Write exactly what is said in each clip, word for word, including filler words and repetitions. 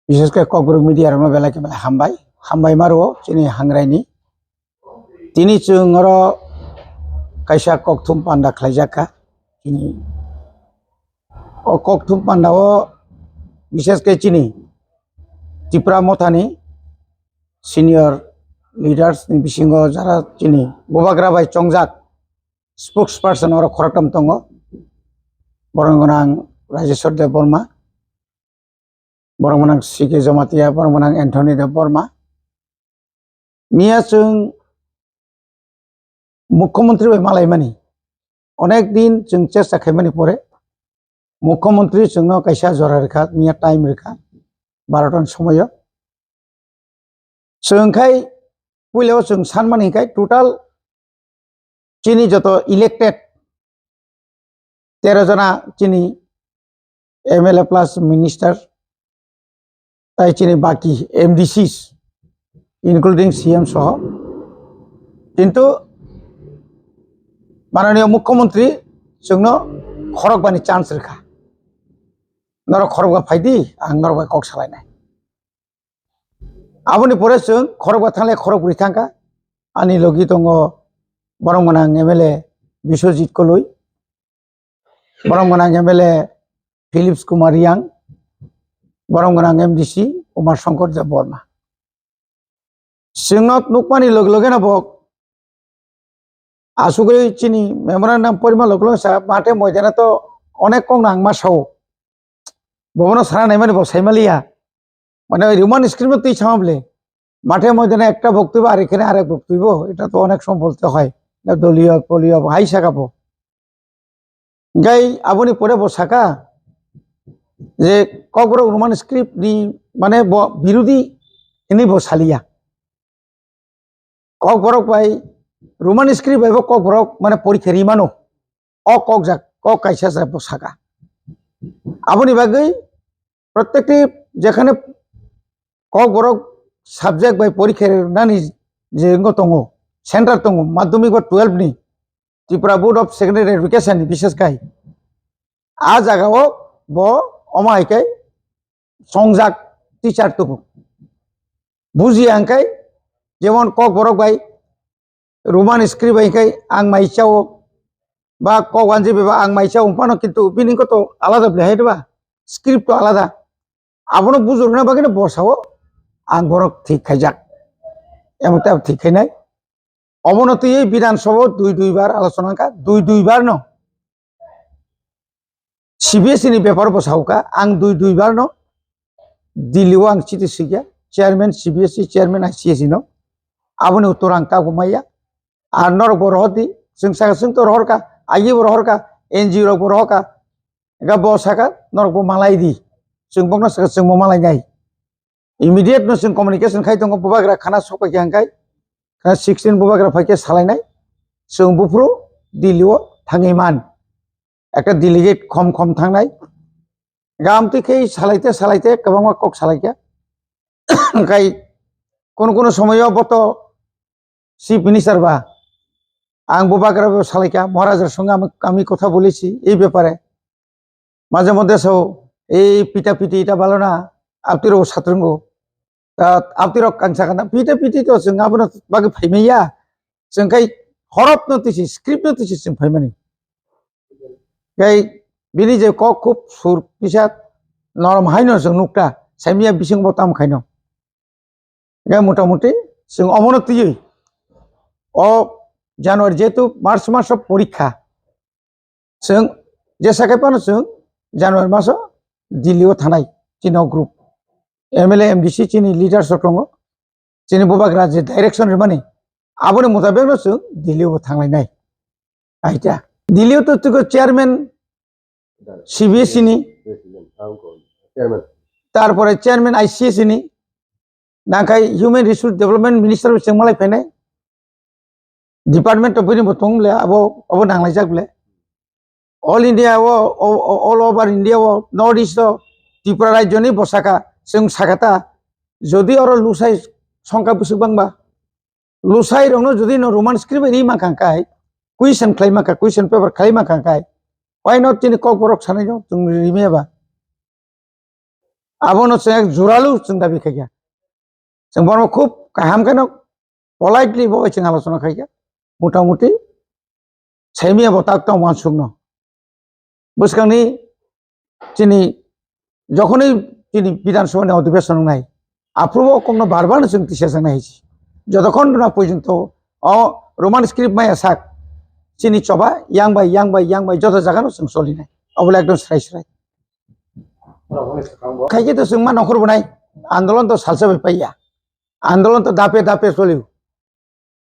Bises khe Kokborok media rokno belai khe belai hambai. Hambai maro chini hangrai ni. Tini chwng oro kaisa kokthum panda khlaijak kha. Tini o kokthum panda o bises khe chini Tipra Motha ni senior leaders ni bisingo jara chini bubagra bai chongjak spokesperson oro khoroktham tongo. Borok gwnang Rajeshwar Debbarma, borok gwnang C K Jamatia, borok gwnang Anthony Debbarma. Miya chwng mukhyamantri bai malaimani, onek din chwng chesta khaimani pore mukhyamantri chwngno kaisa jora rwkha, miya time rwkha, barota ni somoyo. Chwng khai puilao chwng sanmani hinkhe total chini joto elected tero jona chini M L A plus minister tai chini baki M D Cs including C M soho. Kintu mananiya mukhyamantri chwngno khorokbani chance rwkha. Norok khorokba phaidi, ang norok bai kok salainai. Aboni pore chwng khorokba thangle khorokbrwi thangkha. Ani logi tongo borok gwnang M L A Biswajit Koloi, borok gwnang M L A Philips Kumar Riang, borok gwnang M D C Umar Shankar Debbarma. Chwngno nukmani loge loge no bo asugwi chini memorandum porima loge loge sa mathe moidana to onek kok nang ma sao. Bobono sana naimani bo saimaliya. Mane oi Roman script no twi sama bole. Mathe moidana ekta boktwibo ar ekhane arek boktwibo. Eta to onek somoy bolte hoy. Eta doliyo poliyo hai saka bo. Gai aboni pore bo saka je Kokborok Roman script ni mane bo birodi hini bo saliya. Kokborok bai Roman script bai bo Kokborok mane porikha ri mano. O kok jak, kok kaisa jak bo saka. Aboni bagwi protekti jekhane Kokborok subject bai porikha ri nani je wngwi tongo, center tongo, madhyamik ba twelve ni Tripura Board of Secondary Education ni bises khai. A jaga o bo omo hai khe chongjak teacher tongo. Buji ang khai jemon Kokborok bai Roman script bai khai ang mai chao ba kok wanji bai ba ang mai chao phano kintu bini ko to alada bele hai ba script to alada. Abono bujurna bagwi no bosao ang borok thik khaijak. Emon tei thik khainai. Obono twiwi Bidhan Sabha o dui dui bar alochona wngkha, dui dui bar no C B S E ni bepar bo saukha, ang dui dui bar no Delhi o ang chiti swikha, chairman C B S E, chairman I C S E no, aboni uttor ang tabuk maya. Ar norok bo rohor di, chwng saka chwng to rohor kha, I E bo rohor kha, N G O rok bo rohor kha, ega bo saka norok bo malai di, chwng bokno saka chwng bo malai nai. Immediate no chwng communication khai tongo, bubagra khana sok pai khe hangkai, khana sixteen bubagra phai khe salainai, chwng buphuru Delhi o thangwi man. Ekta delegate khom khom thangnai. Gam twi khe salaite salaite kwbangma kok salai kha. Hangkai kono kono somoyo bo to Chief Minister ba, ang bubagra bo salai kha, Maharaj er songe ami, ami kotha bolechi ei bepare. Maje modhe so ei pita piti eta balo na, aptirok satrwngo. Ta aptirok ang sakha na, pita piti to chwng abono bagwi phaimaya. Chwng khai horop no tisi, script no tisi chwng phaimani. Khai bini je kok khub sur kisa norom haino chwng nukta, saimaya bising bo tam khaino. Hingke motamuti chwng omono twiwi o January, jehetu March maso porikha, chwng jesa khe phano chwng January maso Delhi o thanai chini o group, M L A, M D C chini leaders rok tongo, chini bubagra je direction rwmani aboni mutabek no chwng Delhi o thanglainai. Aita Delhi o to tiko chairman C B S E ni, President, ang ko, chairman. Tarpore chairman I C S ni, nangkhai Human Resource Development Minister bo chwng malai phainai. Department of bini bo tong le abo, abo nanglaijak le. All India o, o, o, all over India o, North East o, Tripura rajyo ni bo saka, chwng saka ta, jodi oro lusai songkha bwswk bangba, lusai rokno jodi no Roman script bai ri mankha kai, question khlai mankha, question paper khlai mankha kai, why not chini Kokborok sanai no chwng rimya ba? Abono chwng ek juralu chwng dabi khaikha. Chwng bono khub kaham kheno politely bo bai chwng alochona khaikha. Motamuti saimiyabo tak tong uansukno. Bwskangni chini jokhonwi chini Bidhan Sabhani odhibeson wngnai, aphuru o kokno bar bar no chwng tisajaknai hai se. Jotokhon rwna porjonto o Roman script maya sak, chini choba yang bai, yang bai, yang bai joto jagano chwng cholinai. Obole ekdom srai srai. Khaikhe to chwng ma nokhor bwnai, andolon to salsa bai paiya. Andolon to dape dape choliu.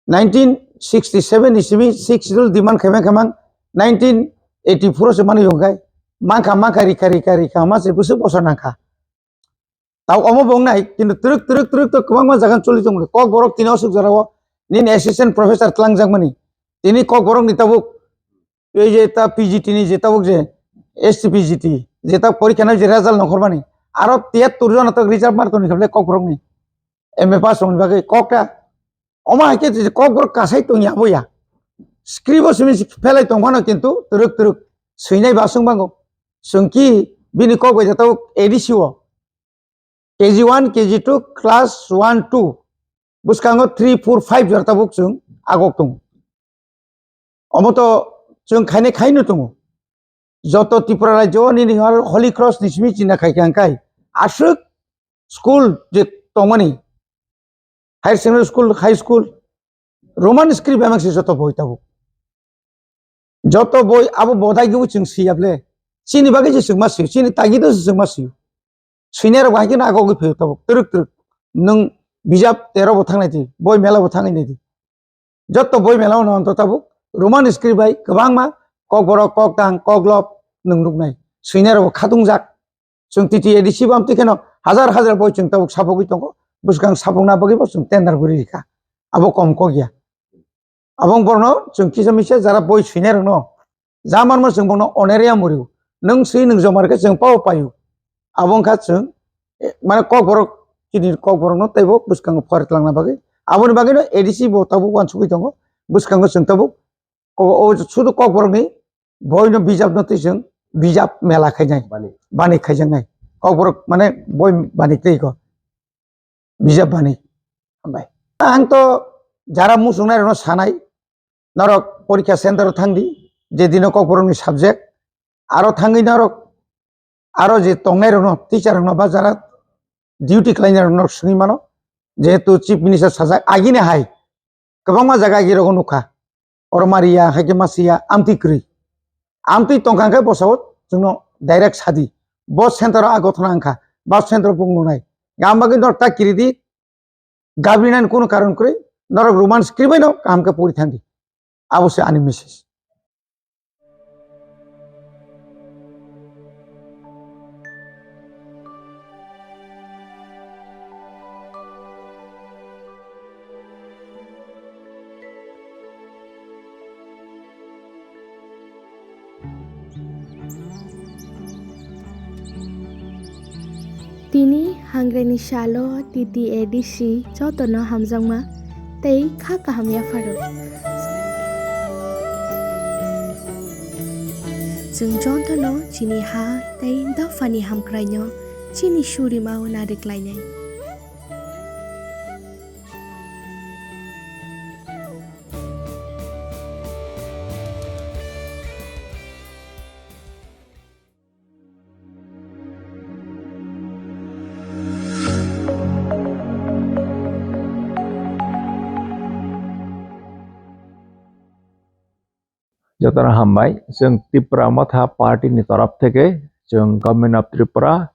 Nineteen sixty-seven ni simi Sixth Schedule demand khaimang khaimang nineteen eighty-four o se manwi hwnkhe mankha mankha rikha rikha rikha hwnma se bwswk bosor nangkha. Tao omo bo wngnai, kintu twrwk twrwk twrwk to kwbangma jaga choli tongo. Kokborok tini aswk jorao nini assistant professor twlangjakmani. Tini Kokborokni tabuk ei je ta P G T ni je tabuk je S T P G T je ta porikha nai je result nongkhormani, aro tiyattor jona tok result mar tongni khe Kokborokni M A pass rokni bagwi kokta. Omo hai khe je Kokborok kasai tongya aboya. Script o simi phelai tongphano kintu twrwk twrwk swinai baswk bango. Chwng ki bini kok bai jatao A D C o K G one, K G two, class one, two, bwskango three, four, five jora tabuk chwng agok tongo. Omo to chwng khainai khaino tongo. Joto Tripura rajyo nini Holy Cross ni simi china khai kha hwnkhe aswk school je tongmani, higher secondary school, high school, Roman script bai mangsi joto boi tabuk. Joto boi abo bodai gwi chwng siyable. Chini bagwi se chwng ma siyo, chini tagi do se chwng ma siyo. Swinai rok bai khe na agogwi phaio tabuk twrwk twrwk. Nwng bijap tero bo thangnai di, boi mela bo thangwi nai di. Joto boi mela no anto tabuk Roman script bai kwbangma Kokborok, Koktang, Koklop nwng nuknai. Swinai rok bo khatungjak. Chwng T T A D C bam twi kheno hajar hajar boi chwng tabuk sapogwi tongo. Bwskang sapokna bagwi bo chwng tender guri rikha. Abo kom kok ya. Abo wng borokno chwng kisa misa jara boi swinai rokno ja manma chwng bono oneria murio. Nwng swi nwng joma rwkhe chwng pao paio. Abo wngkha chwng, eh, mane Kokborok chini Kokborokno teibo bwskango phor twlangna bagwi. Aboni bagwino A D C bo tabuk uansugwi tongo. Bwskango chwng tabuk o, o sudu Kokborokni boino bijapno twi chwng bijap mela khainai. Bani. Bani khaijaknai. Kokborok mane boi bani twi ko. Bijap bani. Hambai. Ang to jara muchungnai rokno sanai, norok porikha center o thangdi, je dino Kokborokni subject, aro thangwi norok, aro je tongnai rokno, teacher rokno ba jara duty khlainai rokno swngwi mano, jehetu Chief Minister sajak agini hai kwbangma jaga agi rogo nukha. Oro mariya, hai khe masiya, amtwi kwrwi. Amtwi tongkha hwnkhe bosao chwngno direct sadi. Bo center o a gothona wngkha, ba center o bung nunai. Gam bagwi norok ta kiridi, gabrinani kunu karon kwrwi, norok Roman script bai no kaham khe pori thangdi. Abo se ani message. Tini hangrenni salo T T A D C jotono hamjakma tei kha kaham yapharo. Chwng jotono chini ha tei dophani hamkraino chini surimao nariklainai. Jotono hambai, chwng Tipra Motha Party ni torop theke chwng Government of Tripura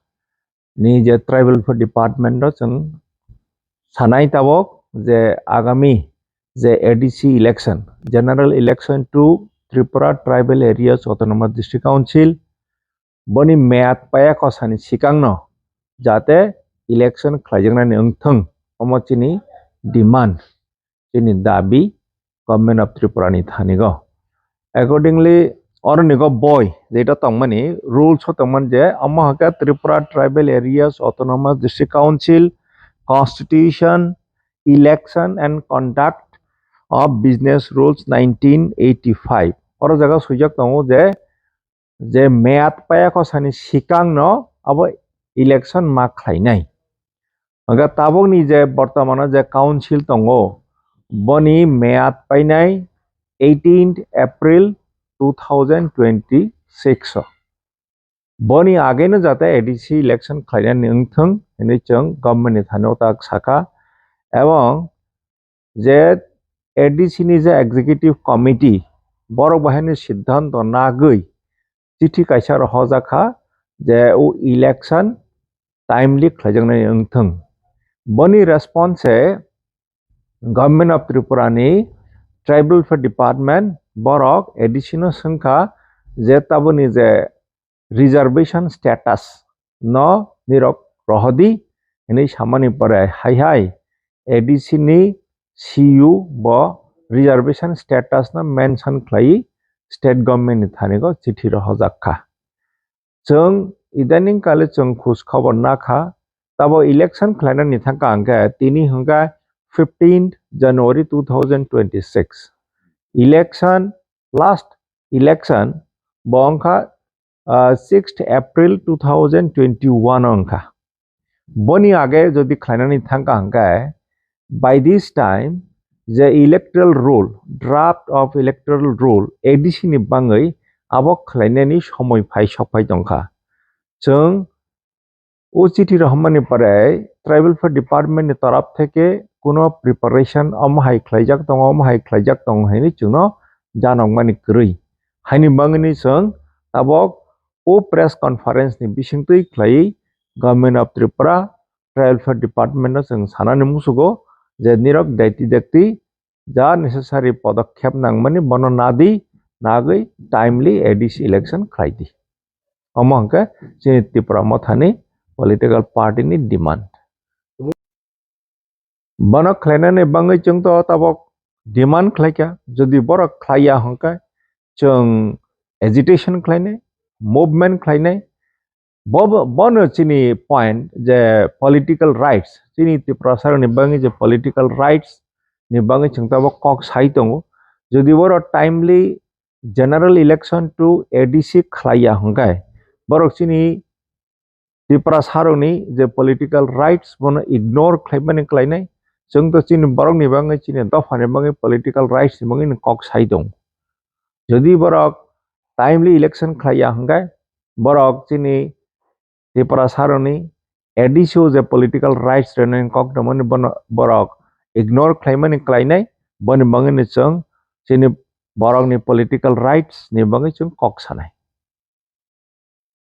ni je tribal department o chwng sanai tabok je agami je A D C election, General Election to Tripura Tribal Areas Autonomous District Council, boni meyat paya kosani sikangno jate election khlaijaknani wngthwng, omo chini demand, chini dabi Government of Tripura ni thanigo. Accordingly, oronigo boi jeta tongmani rules o tongmani je omo hakhe Tripura Tribal Areas Autonomous District Council Constitution, Election and Conduct of Business Rules nineteen eighty-five. Oro jaga swijak tongo je je meyat paya kosani sikangno abo election ma khlainai. Hwnkhe tabukni je bortomano je council tongo, boni meyad painai eighteenth April two thousand twenty-six o. Boni ageno jate A D C election khlainani wngthwng hinwi chwng government ni thani o tak sakha, ebong je A D C ni je executive committee borok bahaini siddhanto nagwi chithi kaisa rohorjak kha je o election timely khlaijaknai wngthwng. Boni response se Government of Tripura ni Tribal Welfare Department borok A D C no swngkha je taboni je reservation status no nirok rohodi hinwi samani pore hai hai A D C ni C U bo reservation status no mention khlai state government ni thani go chithi rohorjak kha. Chwng idaning kale chwng khus khobor nakha, tabo election khlainani thangkha hwnkhe tini hwnkhe fifteenth January two thousand twenty-six. Election, last election bo wngkha, ah, sixth April two thousand twenty-one o wngkha. Boni age jodi khlainani thangkha hwnkhe, by this time je electoral roll, draft of electoral roll A D C ni bangwi abo khlainani somoi phai sokphai tongkha. Chwng o chithi rohormani pore Tribal Welfare Department ni torop theke kuno preparation omo hai khlaijak tongo, omo hai khlaijak tongo hinwi chwngno janokmani kwrwi. Haini bangwini chwng tabok o press conference ni bisingtwi khlaiwi Government of Tripura Tribal Welfare Department no chwng sanani musugo je nirok daiti dakti ja necessary podokkhep nangmani bono nadi, nagwi timely A D C election khlaidi. Omo hwnkhe chini Tipra Mothani political party ni demand. Bono khlainani bangwi chwng to tabok demand khlaikha. Jodi borok khlaiya hwnkhe chwng agitation khlainai, movement khlainai. Bo, bono chini point je political rights, chini Tiprasarokni bangwi je political rights ni bangwi chwng tabok kok sai tongo. Jodi borok timely general election to A D C khlaiya hwnkhe borok chini Tiprasarokni je political rights bono ignore khlaimani khlainai. Chwng to chini borokni bangwi, chini dophani bangwi political rights ni bangwi kok sai tongo. Jodi borok timely election khlaiya hwnkhe borok chini Tiprasarokni A D C o je political rights rwnani kok tongmani bono borok ignore khlaimani khlainai, boni bangwino chwng chini borokni political rights ni bangwi chwng kok sanai.